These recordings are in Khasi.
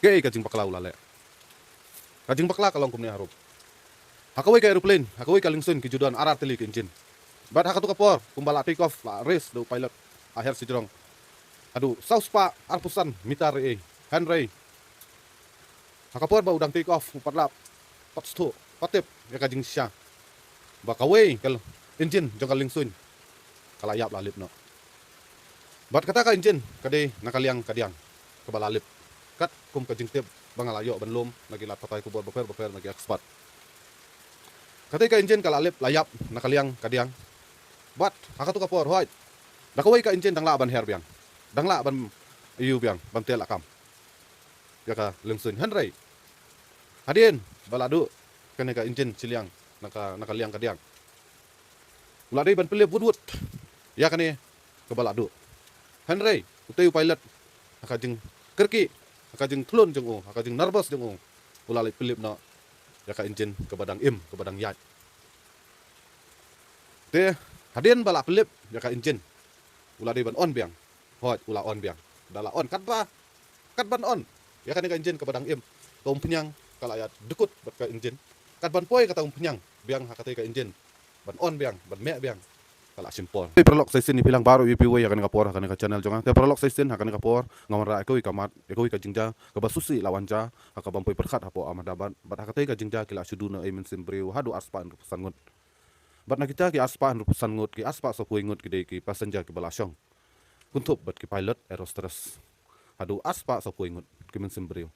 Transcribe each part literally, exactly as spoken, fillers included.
Kaei ka jingbakla u la leh? Ka jingbakla ka long kumne harum. Ha kawei ka aeroplane, ha kawei ka lyngsuin ki ju don ar ar tylli ki engine. Bad ha katu ka por, kumba la take off, la raise da u pilot, la her shajrong haduh saw spah arphew san meter ei. Hynrei ha ka por ba u dang take off, u pat lap, pat shu, pat tip ïa ka jingshisha ba kawei ka engine jong ka lyngsuin ka la ïap, la lip noh. Bad kata ka engine ka dei na ka liang ka diang kaba la lip, katkum ka jingtip ba nga la ïoh ban lum na ki lad pathai khubor bapher bapher, na ki expert. Katei ka engine ka la lip, la ïap na ka liang ka diang. Bad ha katu ka por, hooid, da kawei ka engine dang lah ban her biang, dang lah ban ïoh biang ban teh lakam ïa ka lyngsuin. Hynrei hadien ba la duh kane ka engine shiliang na ka, na ka liang ka diang, u la dei ban pynlip wut wut ïa kane kaba la duh. Hynrei utei u pilot, ha ka jingkyrkieh, ha ka jingthlun jong u, ha ka jingnervous jong u, u la leit pynlip noh ïa ka engine kaba dang im, kaba dang ïaid. Te hadien ba la pynlip ïa ka engine, u la dei ban on biang. Hooid, u la on biang. Da la on, katba, kat ban on ïa kane ka engine kaba dang im, ka umphniang ka la ïa dkut bad ka engine. Kat ban poi kata umphniang biang ha katei ka engine ban on biang, ban meh biang, ka la shim por. Te paralok sa shisien, ïa phi lang baroh ïa phi wei ha kane ka por ha kane ka channel jong nga. Te paralok sa shisien, ha kane ka por nga wanrah ïa kawei ka mat, ïa kawei ka jingjia kaba sngewsih la wan jia ha kaba poi pyrkhat hapoh Ahmedabad. Bad ha katei ka jingjia ki la shu duh noh ei mynsiem briew haduh arspah hynriewphew san ngut. Bad na kita ki arspah hynriewphew san ngut, ki arspah sawphew wei ngut ki dei ki passenger kiba la shong kynthup bad ki pilot, air hostess. Haduh arspah sawphew wei ngut ki mynsiem briew.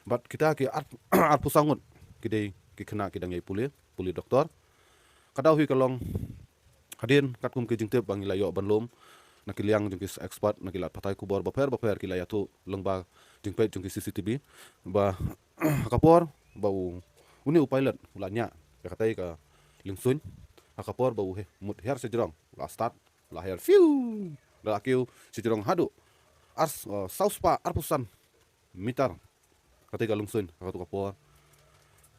Bad kita ki ar, arphew saw ngut ki dei ki khynnah ki dang ïai pule, pule doktor. Ka daw hi ka long hadien katkum ki jingtip ba ngi la ïoh ban lum na ki liang jong ki expert, na ki lad pathai khubor bapher bapher, ki la ïathuh lyngba jingpeit jong ki C C T V ba ha ka por ba u, une u pilot u la ñiah ïa katei ka lyngsuin, ha ka por ba u he, mut her shajrong, u la start, u la her, fiu, da la kiew shajrong haduh ar, eh, saw spah arphew san meter katei ka lyngsuin ha katu ka por,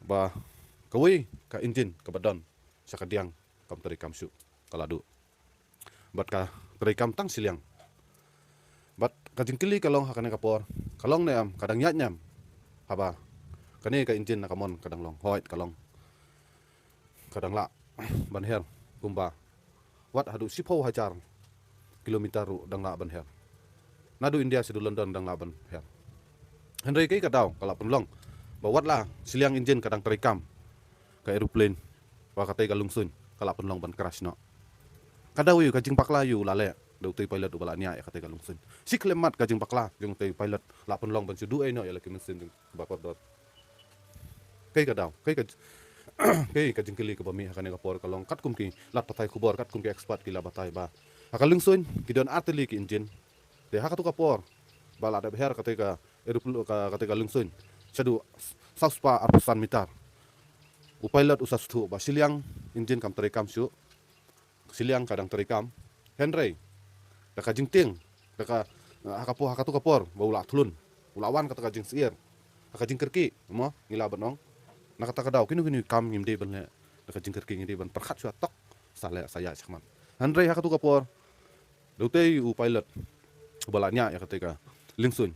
ba kawei ka engine kaba don sha ka diang kam treikam shuh, ka la duh. Bad ka treikam tang shiliang. Bad ka jingkylli ka long ha kane ka por, ka long ne em, ka dang ïaid ne em? Haba kane ka engine na ka mon ka dang long, hooid ka long. Ka dang lah ban her kumba wat haduh shiphew hajar kilometer ruh dang lah ban her. Naduh India sha haduh London dang lah ban her. Hynrei kaei ka daw ka la pynlong ba wat la shiliang engine ka dang treikam ka aeroplane, ba katei ka lyngsuin ka la pynlong ban crash noh? Ka daw ïa u, ka jingbakla ïa u la leh da utei u pilot uba la ñiah ïa katei ka lyngsuin. Shi khlem mat ka jingbakla jong utei u pilot la pynlong ban shu duh ei noh ïa la ki mynsiem jong kiba kordor. Kaei ka daw, kaei ka, kaei ka jingkylli kaba mih ha kane ka por ka long, katkum ki lad pathai khubor, katkum ki expert ki la batai ba ha ka lyngsuin ki don ar tylli ki engine. Te ha katu ka por ba la dep her katei ka aeroplane, ka, katei ka lyngsuin shaduh saw spah arphew san meter, u pilot u sa sngewthuh ba shiliang engine kam treikam shuh, shiliang ka dang treikam. Hynrei da ka jingtieng, da ka, ha ka por, ha katu ka por ba u la thlun, u la wan kata ka jingsyier, ha ka jingkyrkieh, mo, ngi lah ban ong. Na kata ka daw kino kino ki kam ngim dei ban leh da ka jingkyrkieh, ngi dei ban pyrkhat shuwa tok, sa leh sa ïaid shakhmat. Hynrei ha katu ka por da utei u pilot uba la ñiah ïa katei ka lyngsuin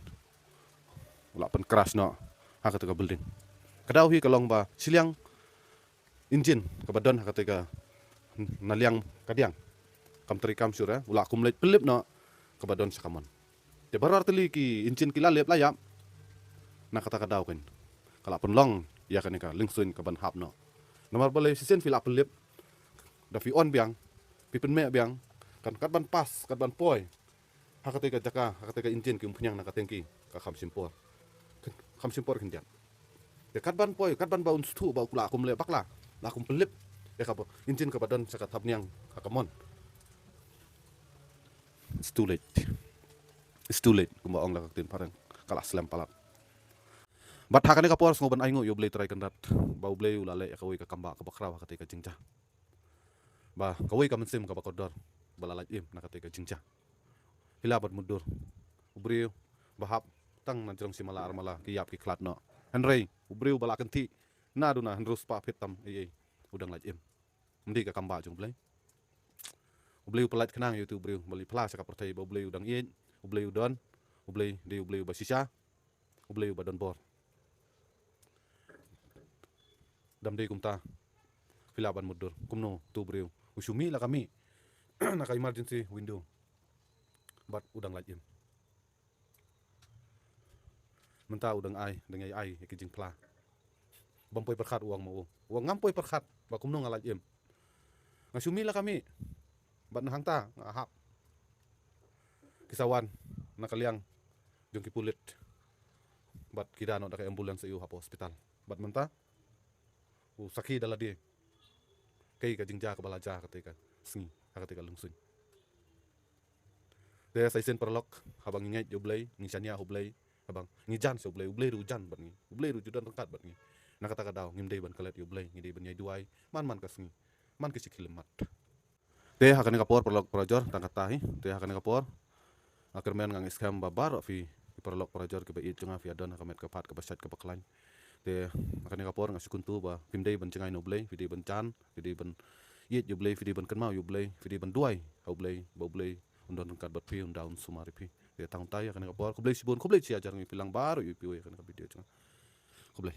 u la pyn crash noh ha katei ka building. Ka daw hi ka long ba shiliang engine kaba don ha katei ka, na liang ka diang, kam treikam shuh re, u la kum leit pynlip noh kaba don sha ka mon. Te baroh ar tylli ki engine ki la lip la ïap. Na kata ka daw kan ka la pynlong ïa kane ka lyngsuin ka ban hap noh. Namar balei? Shisien phi la pynlip, da phi on biang, phi pynmeh biang, kan kat ban pass, kat ban poi ha katei ka jaka, ha katei ka engine, ki umphniang na ka tengki ka kham shim por. Kham shim por khyndiat. Te kat ban poi, kat ban ba un sngewthuh ba u la kum leh bakla, la kum pynlip ïa ka engine kaba don sha ka thapniang ha ka mon, it's too late. It's too late, kumba ong la ka ktien phareng, ka la slem palat. Bad ha kane ka por sngew ban ainguh ïa U Blei Trai Kynrad ba U Blei u la leh ïa kawei ka kambah kaba khraw ha katei ka jingjia. Ba kawei ka mynsiem kaba kordor ba la lait im na katei ka jingjia. Phi lah ban mutdur, u briew ba hap tang na jrong shi mala ar mala ki ïap ki khlad noh. Hynrei u briew ba la kynthih naduna hynriew spah phit tam ei ei, u dang lait im. Ym dei ka kambah jong U Blei? U Blei u pynlait khnang ïa utu u briew ba leit phla sha ka pyrthei ba U Blei u dang ïeit, U Blei u don, Blei dei U Blei uba shisha, U Blei uba don bor. Dam dei kumta, phi lah ban mutdur kumno utu u briew u shu mih la ka mih na ka emergency window bad u dang lait im. Mynta u dang ai, dang ai, ai ïa ki jingphla. Bym poi pyrkhat, u ong ma u, u ong ngam poi pyrkhat ba kumno nga lait im. Nga shu mih la ka mih bad na hangta nga hap ki sa wan na ka liang jong ki pulit bad ki da noh da ka ambulance ïa u hapoh hospital. Bad mynta u sakhi da lade kaei ka jingjia kaba la jia ha katei ka sngi, ha katei ka lungsung. Te sa shisien paralok, haba ngi ngeit ïa U Blei, ngi shaniah ha U Blei, haba ngi jan sha U Blei, U Blei ruh u jan bad ngi, U Blei ruh u ju don ryngkat bad ngi. Na kata ka daw ngim dei ban klet ïa U Blei, ngi dei ban ïai duwai man man ka sngi, man ki shi khyllipmat. Te ha kane ka por paralok parajor, tang katta hi. Te ha kane ka por, a kyrmen nga ngeit skhem ba baroh phi, phi paralok parajor kiba ïeit jong nga, phi ïadon ha ka met ka phad kaba shait kaba khlaiñ. Te ha kane ka por nga sngewkyntu ba phim dei ban jngai na U Blei, phi dei ban jan, phi dei ban ïeit ïa U Blei, phi dei ban kynmaw ïa U Blei, phi dei ban duwai ha U Blei ba U Blei un don ryngkat bad phi, un da un sumar ïa phi. Te tang tai ha kane ka por, khublei shibun, khublei shi hajar ngi phi lang baroh ïa phi wei ha kane ka video jong nga. Khublei.